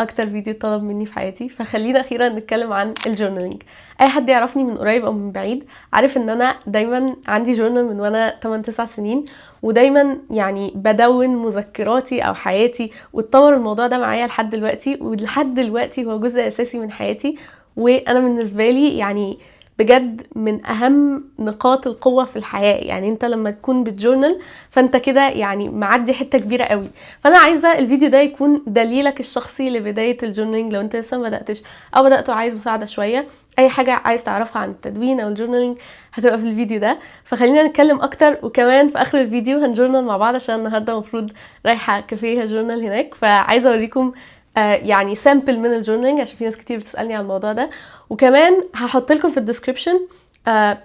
اكتر فيديو طلب مني في حياتي. فخلينا اخيرا نتكلم عن ال journaling. اي حد يعرفني من قريب او من بعيد عارف ان انا دايما عندي journal من وانا 8 9 سنين، ودايما يعني بدون مذكراتي او حياتي، واتطور الموضوع ده معايا لحد دلوقتي، ولحد دلوقتي هو جزء اساسي من حياتي. وانا بالنسبة لي يعني بجد من اهم نقاط القوة في الحياه. يعني انت لما تكون بت journal فانت كده يعني معدي حتة كبيرة قوي. فانا عايزه الفيديو ده يكون دليلك الشخصي لبداية ال journaling لو انت لسه ما بداتش او بدات وعايز مساعدة شويه. اي حاجة عايز تعرفها عن التدوين او ال journaling هتبقى في الفيديو ده. فخلينا نتكلم اكتر، وكمان في اخر الفيديو هن journal مع بعض عشان النهارده المفروض رايحة كافيه journal هناك، فعايزه اوريكم يعني sample من ال journaling عشان في ناس كتير بتسالني على الموضوع ده. وكمان هحط لكم في ال description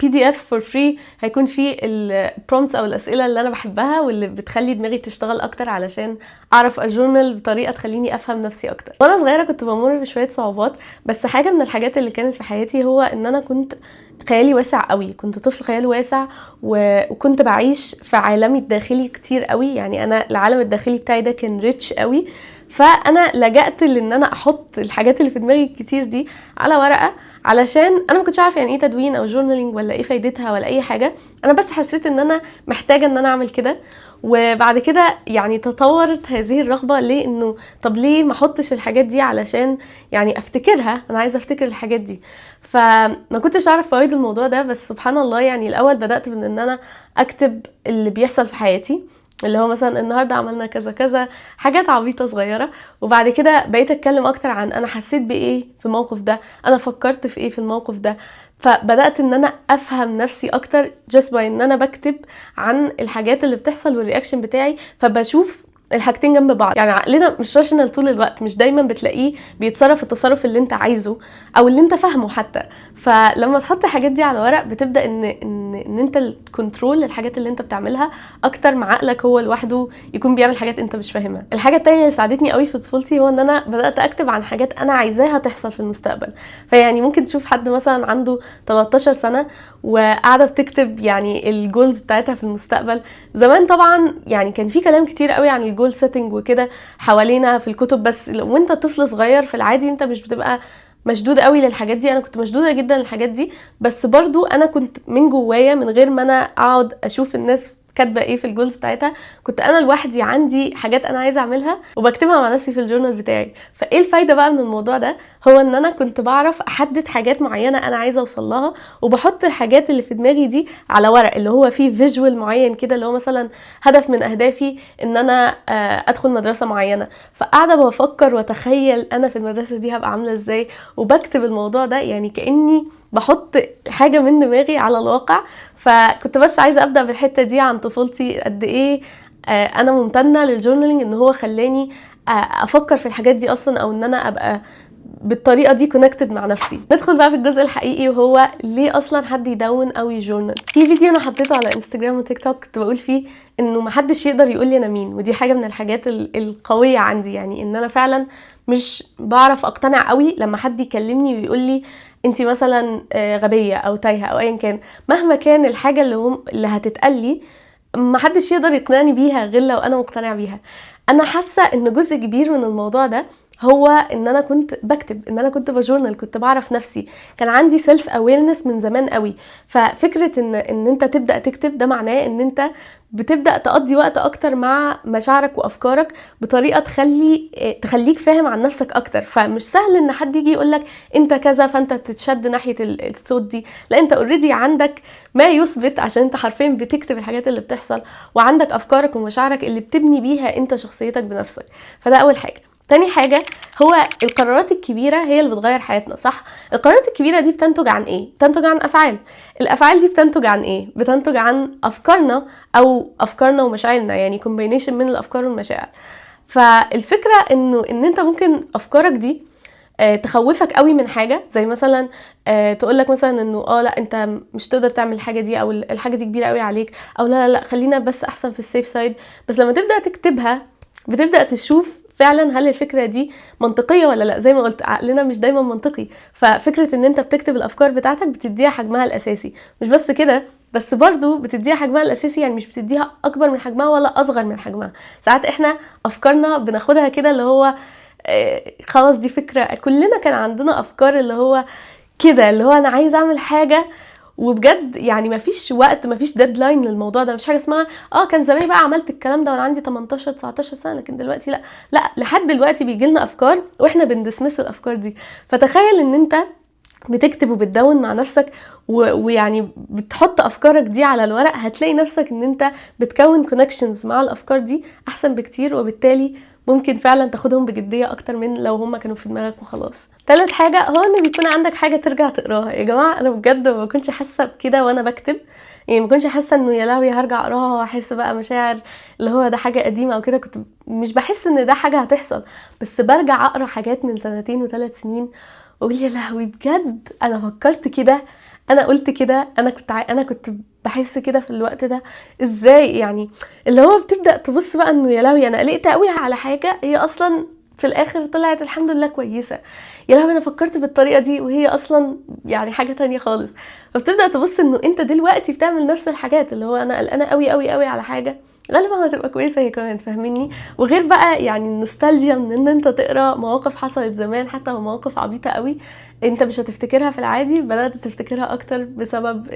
PDF for free هيكون فيه ال prompts او الاسئلة اللي انا بحبها واللي بتخلي دماغي تشتغل اكتر علشان اعرف ا journal بطريقة تخليني افهم نفسي اكتر. وانا صغيرة كنت بمر بشوية صعوبات، بس حاجة من الحاجات اللي كانت في حياتي هو ان انا كنت خيالي واسع قوي، كنت طفل خياله واسع وكنت بعيش في عالمي الداخلي كتير قوي. يعني انا العالم الداخلي بتاعي ده كان rich قوي، فانا لجأت لان انا احط الحاجات اللي في دماغي الكتير دي على ورقه، علشان انا ما كنتش عارفه يعني ايه تدوين او journaling ولا ايه فايدتها ولا اي حاجه. انا بس حسيت ان انا محتاجه ان انا اعمل كده. وبعد كده يعني تطورت هذه الرغبة لانه طب ليه ما احطش الحاجات دي علشان يعني افتكرها، انا عايزه افتكر الحاجات دي. فما كنتش اعرف فوائد الموضوع ده، بس سبحان الله يعني الاول بدات بان انا اكتب اللي بيحصل في حياتي، اللي هو مثلا النهارده عملنا كذا كذا، حاجات عبيطه صغيرة. وبعد كده بقيت اتكلم اكتر عن انا حسيت بايه في الموقف ده، انا فكرت في ايه في الموقف ده. فبدات ان انا افهم نفسي اكتر just by ان انا بكتب عن الحاجات اللي بتحصل وال reaction بتاعي، فبشوف الحاجتين جنب بعض. يعني عقلنا مش rational طول الوقت، مش دايما بتلاقيه بيتصرف التصرف اللي انت عايزه او اللي انت فاهمه حتى. فلما تحط الحاجات دي على ورق بتبدا ان انت ال control الحاجات اللي انت بتعملها اكتر ما عقلك هو لوحده يكون بيعمل حاجات انت مش فاهمها. الحاجة التانية اللي ساعدتني قوي في طفولتي هو ان انا بدات اكتب عن حاجات انا عايزاها تحصل في المستقبل. فيعني ممكن تشوف حد مثلا عنده 13 سنة وقاعدة بتكتب يعني ال goals بتاعتها في المستقبل. زمان طبعا يعني كان في كلام كتير قوي عن ال goal setting وكده حوالينا في الكتب، بس وانت طفل صغير في العادي انت مش بتبقى مشدود قوي للحاجات دي. انا كنت مشدودة جدا للحاجات دي، بس برضو انا كنت من جوايا من غير ما انا اقعد اشوف الناس كاتبه ايه في ال goals بتاعتها، كنت انا لوحدي عندي حاجات انا عايزه اعملها وبكتبها مع نفسي في ال journal بتاعي. فايه الفايدة بقى من الموضوع ده؟ هو ان انا كنت بعرف احدد حاجات معينة انا عايزه اوصل لها، وبحط الحاجات اللي في دماغي دي على ورق اللي هو فيه visual معين كده، اللي هو مثلا هدف من اهدافي ان انا ادخل مدرسه معينة، فقاعدة بفكر واتخيل انا في المدرسة دي هبقى عامله ازاي، وبكتب الموضوع ده يعني كاني بحط حاجة من دماغي على الواقع. فكنت بس عايزه ابدا بالحتة دي عن طفولتي، قد ايه انا ممتنة لل journaling ان هو خلاني افكر في الحاجات دي اصلا، او ان انا ابقى بالطريقة دي connected مع نفسي. ندخل بقى في الجزء الحقيقي، وهو ليه اصلا حد يدون او ي journal. في فيديو انا حطيته على انستجرام وتيك توك كنت بقول فيه انه محدش يقدر يقول لي انا مين، ودي حاجة من الحاجات القوية عندي، يعني ان انا فعلا مش بعرف اقتنع قوي لما حد يكلمني ويقول لي انت مثلا غبية او تايهه او ايا كان، مهما كان الحاجة اللي هتتقال لي محدش يقدر يقنعني بيها غير لو انا مقتنع بيها. انا حاسه ان جزء كبير من الموضوع ده هو ان انا كنت بكتب، ان انا كنت ب journal، كنت بعرف نفسي، كان عندي self awareness من زمان قوي. ففكره ان انت تبدا تكتب ده معناه ان انت بتبدا تقضي وقت اكتر مع مشاعرك وافكارك بطريقة تخليك فاهم عن نفسك اكتر. فمش سهل ان حد يجي يقولك انت كذا فانت تتشد ناحية الصوت دي، لا انت already عندك ما يثبت عشان انت حرفيا بتكتب الحاجات اللي بتحصل، وعندك افكارك ومشاعرك اللي بتبني بيها انت شخصيتك بنفسك. فده اول حاجة. تاني حاجة هو القرارات الكبيرة هي اللي بتغير حياتنا، صح؟ القرارات الكبيرة دي بتنتج عن ايه؟ بتنتج عن افعال. الافعال دي بتنتج عن ايه؟ بتنتج عن افكارنا او افكارنا ومشاعرنا، يعني combination من الافكار والمشاعر. فالفكرة انه ان انت ممكن افكارك دي تخوفك قوي من حاجة، زي مثلا تقول لك مثلا انه لا انت مش تقدر تعمل الحاجة دي، او الحاجة دي كبيرة قوي عليك، او لا لا لا خلينا بس احسن في ال safe side. بس لما تبدأ تكتبها بتبدأ تشوف فعلا هل الفكرة دي منطقية ولا لا. زي ما قلت عقلنا مش دايما منطقي، ففكرة ان انت بتكتب الافكار بتاعتك بتديها حجمها الاساسي. مش بس كده، بس برضو بتديها حجمها الاساسي، يعني مش بتديها اكبر من حجمها ولا اصغر من حجمها. ساعات احنا افكارنا بناخدها كده اللي هو خلاص دي فكرة. كلنا كان عندنا افكار اللي هو كده، اللي هو انا عايز اعمل حاجة، وبجد يعني مفيش وقت، مفيش deadline للموضوع ده، مفيش حاجة اسمها كان زماني بقى عملت الكلام ده وانا عندي 18 19 سنة، لكن دلوقتي لا لا، لحد دلوقتي بيجي لنا افكار واحنا بن dismiss الافكار دي. فتخيل ان انت بتكتب وبتدون مع نفسك ويعني بتحط افكارك دي على الورق، هتلاقي نفسك ان انت بتكون connections مع الافكار دي احسن بكتير، وبالتالي ممكن فعلا تاخدهم بجدية اكتر من لو هما كانوا في دماغك وخلاص. تالت حاجة هو ان بيكون عندك حاجة ترجع تقراها. يا جماعة انا بجد ما بكونش حاسه بكده وانا بكتب، يعني ما كنتش حاسه انه يا لهوي هرجع اقراها واحس بقى مشاعر اللي هو ده حاجة قديمة او كده، كنت مش بحس ان ده حاجة هتحصل، بس برجع اقرا حاجات من سنتين وثلاث سنين واقول يا لهوي بجد انا فكرت كده، انا قلت كده، انا كنت بحس كده في الوقت ده ازاي. يعني اللي هو بتبدا تبص بقى انه يا لهوي انا قلقت قوي على حاجة هي اصلا في الاخر طلعت الحمد لله كويسة، يا لهوي انا فكرت بالطريقة دي وهي اصلا يعني حاجة تانية خالص. فبتبدا تبص انه انت دلوقتي بتعمل نفس الحاجات، اللي هو انا قلقانة قوي قوي قوي على حاجة غالبا هتبقى كويسة هي كمان، فاهميني؟ وغير بقى يعني النوستالجيا من ان انت تقرا مواقف حصلت زمان، حتى لو مواقف عبيطه قوي انت مش هتفتكرها في العادي، بدات تفتكرها اكتر بسبب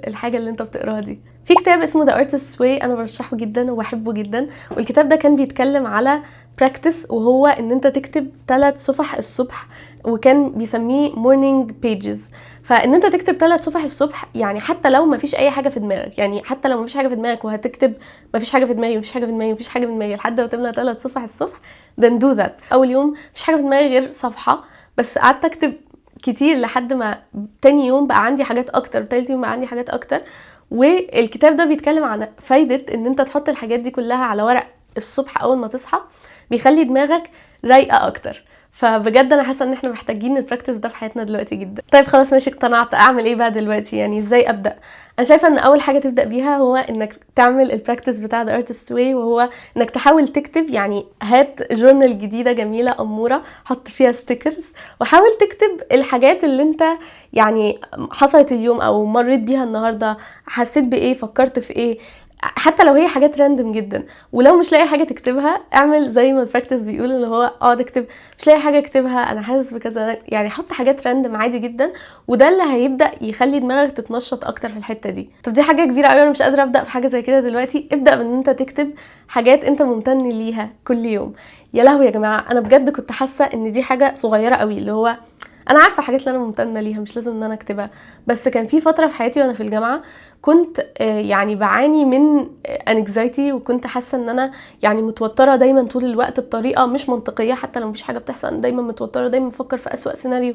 الحاجة اللي انت بتقراها دي. في كتاب اسمه The Artist's Way انا برشحه جدا وبحبه جدا، والكتاب ده كان بيتكلم على practice، وهو ان انت تكتب 3 صفح الصبح، وكان بيسميه morning pages. فان انت تكتب 3 صفح الصبح، يعني حتى لو ما فيش اي حاجة في دماغك، يعني حتى لو ما فيش حاجة في دماغك وهتكتب ما فيش حاجة في دماغي، ما فيش حاجة في دماغي، ما فيش حاجة في دماغي لحد ما تملى 3 صفح الصبح، then do that. اول يوم مفيش حاجة في دماغي غير صفحة بس، قعدت اكتب كتير لحد ما تاني يوم بقى عندي حاجات اكتر، وتالت يوم بقى عندي حاجات اكتر. والكتاب ده بيتكلم عن فايده ان انت تحط الحاجات دي كلها على ورق الصبح اول ما تصحى، بيخلي دماغك رايقة اكتر. فبجد انا حاسه ان احنا محتاجين ال practice ده في حياتنا دلوقتي جدا. طيب خلاص ماشي، اقتنعت، اعمل ايه بقى دلوقتي؟ يعني ازاي ابدا؟ انا شايفه ان اول حاجة تبدا بيها هو انك تعمل ال practice بتاع The Artist's Way، وهو انك تحاول تكتب. يعني هات journal جديدة جميلة اموره، حط فيها stickers، وحاول تكتب الحاجات اللي انت يعني حصلت اليوم او مريت بيها النهارده، حسيت بايه، فكرت في ايه، حتى لو هي حاجات random جدا. ولو مش لاقي حاجة تكتبها، اعمل زي ما ال practice بيقول، اللي هو اقعد اكتب، مش لاقي حاجة اكتبها، انا حاسس بكذا، يعني حط حاجات random عادي جدا، وده اللي هيبدا يخلي دماغك تتنشط اكتر في الحتة دي. طب دي حاجة كبيرة قوي، انا مش قادرة ابدا في حاجة زي كده دلوقتي. ابدا بان انت تكتب حاجات انت ممتن ليها كل يوم. يا لهوي يا جماعة، انا بجد كنت حاسه ان دي حاجة صغيرة قوي، اللي هو انا عارفه الحاجات اللي انا ممتنة ليها، مش لازم ان انا اكتبها. بس كان في فترة في حياتي وانا في الجامعة كنت يعني بعاني من anxiety، وكنت حاسه ان انا يعني متوترة دايما طول الوقت بطريقة مش منطقية، حتى لو مفيش حاجة بتحصل انا دايما متوترة، دايما بفكر في اسوأ سيناريو.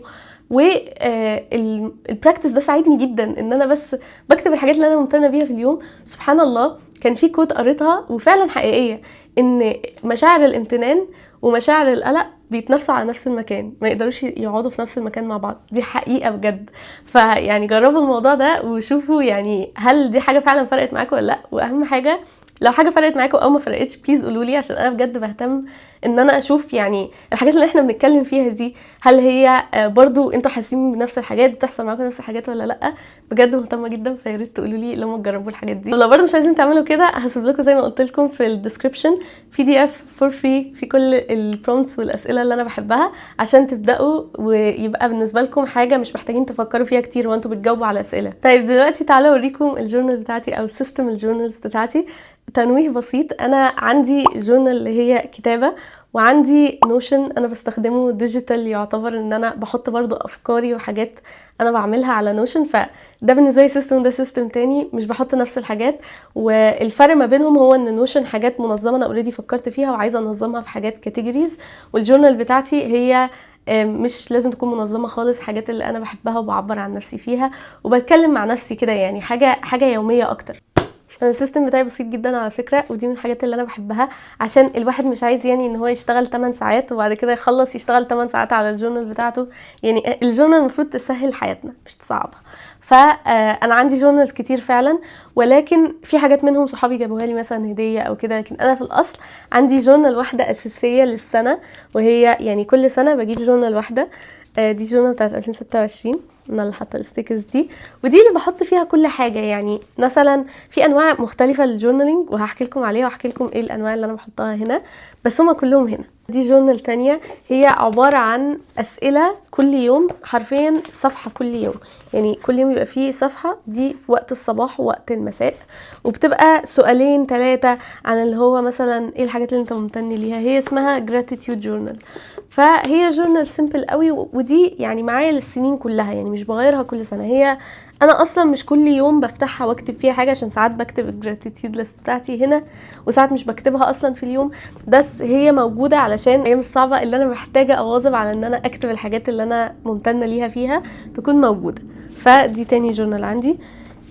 وال practice ده ساعدني جدا ان انا بس بكتب الحاجات اللي انا ممتنة بيها في اليوم. سبحان الله، كان في quote قريتها وفعلا حقيقية، ان مشاعر الامتنان ومشاعر القلق بيتنافسوا على نفس المكان، ما يقدروش يقعدوا في نفس المكان مع بعض. دي حقيقة بجد. فيعني جربوا الموضوع ده وشوفوا يعني هل دي حاجة فعلا فرقت معاكم ولا لا. واهم حاجة لو حاجة فرقت معاكم او ما فرقتش please قولوا لي، عشان انا بجد بهتم ان انا اشوف يعني الحاجات اللي احنا بنتكلم فيها دي هل هي برضو انتوا حاسين بنفس الحاجات، بتحصل معاكم نفس الحاجات ولا لا. بجد مهتمة جدا، فيا ريت تقولوا لي لما تجربوا الحاجات دي. لو برضو مش عايزين تعملوا كده، هسيب لكم زي ما قلت لكم في ال description PDF for free في كل ال prompts والاسئلة اللي انا بحبها، عشان تبداوا ويبقى بالنسبة لكم حاجة مش محتاجين تفكروا فيها كتير وانتوا بتجاوبوا على اسئلة. طيب دلوقتي تعالوا اوريكم ال journal بتاعتي او system ال journals بتاعتي. تنويه بسيط، انا عندي journal اللي هي كتابه، وعندي Notion انا بستخدمه digital، يعتبر ان انا بحط برضو افكاري وحاجات انا بعملها على Notion. فده بالنسبة لي system، وده system تاني، مش بحط نفس الحاجات. والفرق ما بينهم هو ان Notion حاجات منظمة انا already فكرت فيها وعايزه انظمها في حاجات categories، وال journal بتاعتي هي مش لازم تكون منظمة خالص، حاجات اللي انا بحبها وبعبر عن نفسي فيها وبتكلم مع نفسي كده، يعني حاجة يومية اكتر. انا ال system بتاعي بسيط جدا على فكرة، ودي من الحاجات اللي انا بحبها، عشان الواحد مش عايز يعني ان هو يشتغل 8 ساعات وبعد كده يخلص يشتغل 8 ساعات على ال journal بتاعته. يعني ال journal المفروض تسهل حياتنا مش تصعبها. فانا عندي journals كتير فعلا، ولكن في حاجات منهم صحابي جابوها لي مثلا هديه او كده، لكن انا في الاصل عندي journal واحدة اساسية للسنة، وهي يعني كل سنة بجيب journal واحدة. دي journal بتاعت 2026، انا اللي حاطه ال stickers دي، ودي اللي بحط فيها كل حاجة. يعني مثلا في انواع مختلفة لل journaling وهحكي لكم عليها واحكي لكم ايه الانواع اللي انا بحطها هنا، بس هما كلهم هنا. دي journal تانية هي عبارة عن اسئلة كل يوم، حرفيا صفحة كل يوم، يعني كل يوم يبقى فيه صفحة، دي في وقت الصباح ووقت المساء، وبتبقى سؤالين ثلاثة عن اللي هو مثلا ايه الحاجات اللي انت ممتن ليها. هي اسمها gratitude journal، فهي journal simple قوي، ودي يعني معايا للسنين كلها، يعني مش بغيرها كل سنة. هي انا اصلا مش كل يوم بفتحها واكتب فيها حاجة، عشان ساعات بكتب ال gratitude list بتاعتي هنا وساعات مش بكتبها اصلا في اليوم، بس هي موجودة علشان الايام الصعبة اللي انا محتاجه اواظب على ان انا اكتب الحاجات اللي انا ممتنة ليها فيها تكون موجودة. فدي تاني journal عندي.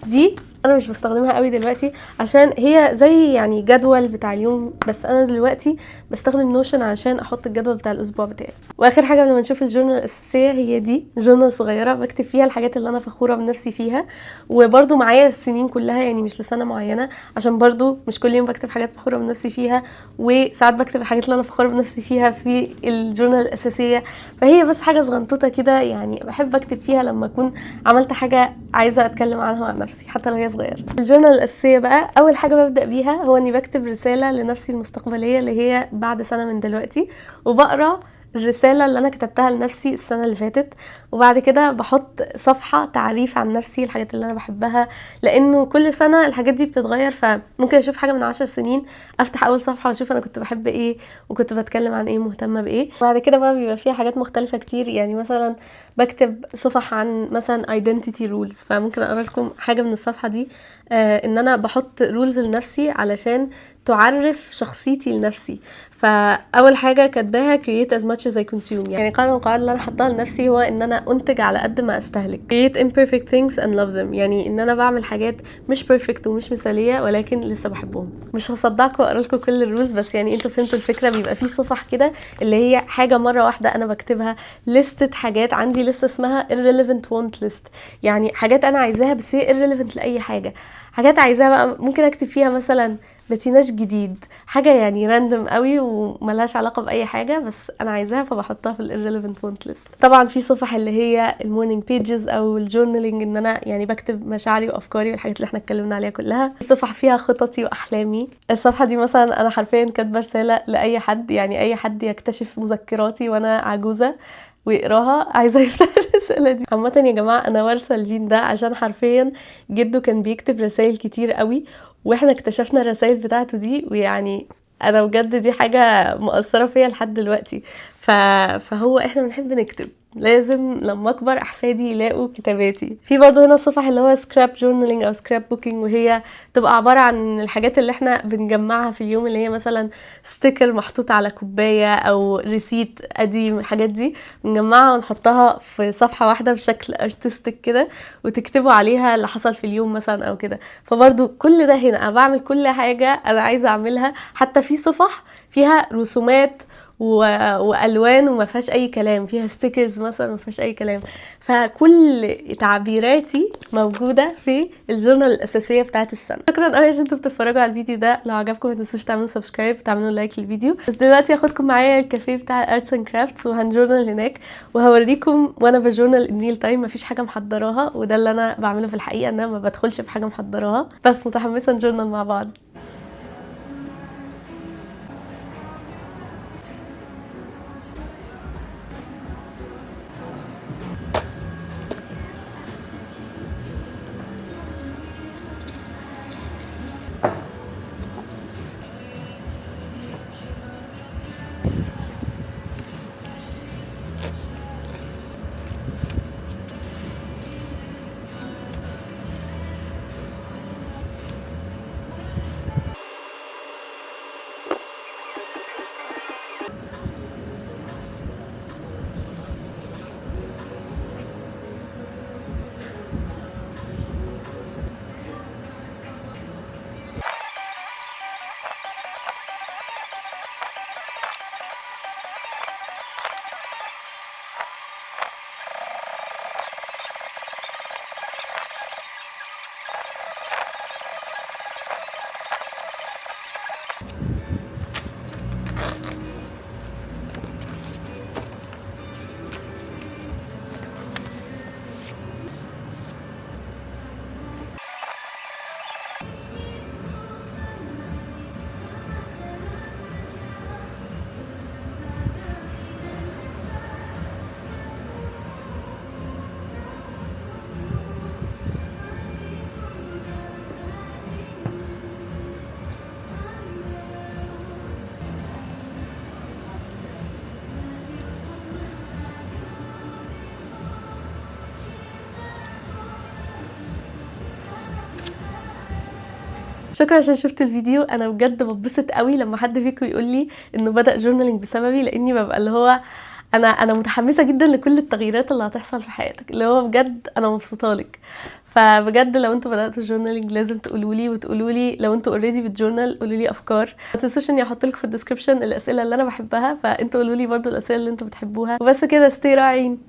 دي انا مش بستخدمها قوي دلوقتي عشان هي زي يعني جدول بتاع اليوم، بس انا دلوقتي بستخدم Notion عشان احط الجدول بتاع الاسبوع بتاعي. واخر حاجة قبل ما نشوف ال journal الاساسية، هي دي journal صغيرة بكتب فيها الحاجات اللي انا فخورة بنفسي فيها، وبرده معايا السنين كلها، يعني مش لسنه معينة، عشان برده مش كل يوم بكتب حاجات فخورة بنفسي فيها، وساعات بكتب الحاجات اللي انا فخورة بنفسي فيها في ال journal الاساسية. فهي بس حاجة صغنطوطه كده، يعني بحب اكتب فيها لما اكون عملت حاجة عايزه اتكلم عنها مع نفسي حتى لو هي صغيرة. ال journal الاساسية بقى، اول حاجة ببدا بيها هو اني بكتب رسالة لنفسي المستقبلية اللي هي بعد سنة من دلوقتي، وبقرا الرسالة اللي انا كتبتها لنفسي السنة اللي فاتت، وبعد كده بحط صفحة تعريف عن نفسي، الحاجات اللي انا بحبها، لانه كل سنة الحاجات دي بتتغير، فممكن اشوف حاجة من 10 سنين افتح اول صفحة واشوف انا كنت بحب ايه وكنت بتكلم عن ايه ومهتمه بايه. بعد كده بقى بيبقى فيها حاجات مختلفة كتير، يعني مثلا بكتب صفح عن مثلا identity rules، فممكن اقرا لكم حاجة من الصفحة دي، ان انا بحط rules لنفسي علشان تعرف شخصيتي لنفسي. فاول حاجة كاتباها create as much as I consume، يعني قاعدة من القواعد اللي انا حطاها لنفسي هو ان انا انتج على قد ما استهلك. create imperfect things and love them، يعني ان انا بعمل حاجات مش perfect ومش مثاليه ولكن لسه بحبهم. مش هصدعكم واقرا لكم كل ال rules، بس يعني انتوا فهمتوا الفكرة. بيبقى في صفح كده اللي هي حاجة مرة واحدة انا بكتبها، لستة حاجات عندي لسه اسمها irrelevant want list، يعني حاجات انا عايزاها بس هي irrelevant لاي حاجة، حاجات عايزاها بقى ممكن اكتب فيها مثلا بتيناج جديد، حاجة يعني random قوي وملهاش علاقة باي حاجة بس انا عايزاها فبحطها في ال irrelevant want list. طبعا في صفح اللي هي ال morning pages او ال journaling، ان انا يعني بكتب مشاعري وافكاري والحاجات اللي احنا اتكلمنا عليها كلها. في صفح فيها خططي واحلامي. الصفحة دي مثلا انا حرفيا كاتبه رسالة لاي حد، يعني اي حد يكتشف مذكراتي وانا عجوزه ويقراها عايزه يفتح الرسالة دي. عامة يا جماعة انا وارثه الجين ده عشان حرفيا جده كان بيكتب رسائل كتير قوي، واحنا اكتشفنا الرسائل بتاعته دي، ويعني انا بجد دي حاجة مؤثرة فيا لحد دلوقتي. فهو احنا بنحب نكتب، لازم لما اكبر احفادي يلاقوا كتاباتي. في برضه هنا صفح اللي هو scrap journaling او scrapbooking، وهي تبقى عبارة عن الحاجات اللي احنا بنجمعها في اليوم، اللي هي مثلا sticker محطوط على كوباية او receipt قديم، الحاجات دي بنجمعها ونحطها في صفحة واحدة بشكل artistic كده، وتكتبوا عليها اللي حصل في اليوم مثلا او كده. فبرضه كل ده هنا انا بعمل كل حاجة انا عايزه اعملها، حتى في صفح فيها رسومات والوان وما فيهاش اي كلام، فيها stickers مثلا ما فيهاش اي كلام. فكل تعبيراتي موجودة في ال journal الاساسية بتاعت السنة. شكرا قوي عشان انتوا بتتفرجوا على الفيديو ده، لو عجبكم ما تنسوش تعملوا subscribe وتعملوا like للفيديو. بس دلوقتي هاخدكم معايا الكافيه بتاع ال arts and crafts وهن journal هناك، وهوريكم وانا ب journal in real time، مفيش حاجة محضراها، وده اللي انا بعمله في الحقيقة، ان انا ما بدخلش بحاجة محضراها، بس متحمسة ن journal مع بعض. شكرا عشان شفت الفيديو. انا بجد بتبسط قوي لما حد فيكم يقول لي انه بدا journaling بسببي، لاني ببقى اللي هو انا متحمسة جدا لكل التغييرات اللي هتحصل في حياتك، اللي هو بجد انا مبسوطة لك. فبجد لو انتوا بداتوا journaling لازم تقولوا لي، وتقولوا لي لو انتوا already بت journal قولوا لي افكار. ما تنسوش اني احط لكم في ال description الاسئلة اللي انا بحبها، فانتوا قولوا لي برضو الاسئلة اللي انتوا بتحبوها. وبس كده، stay رائعين.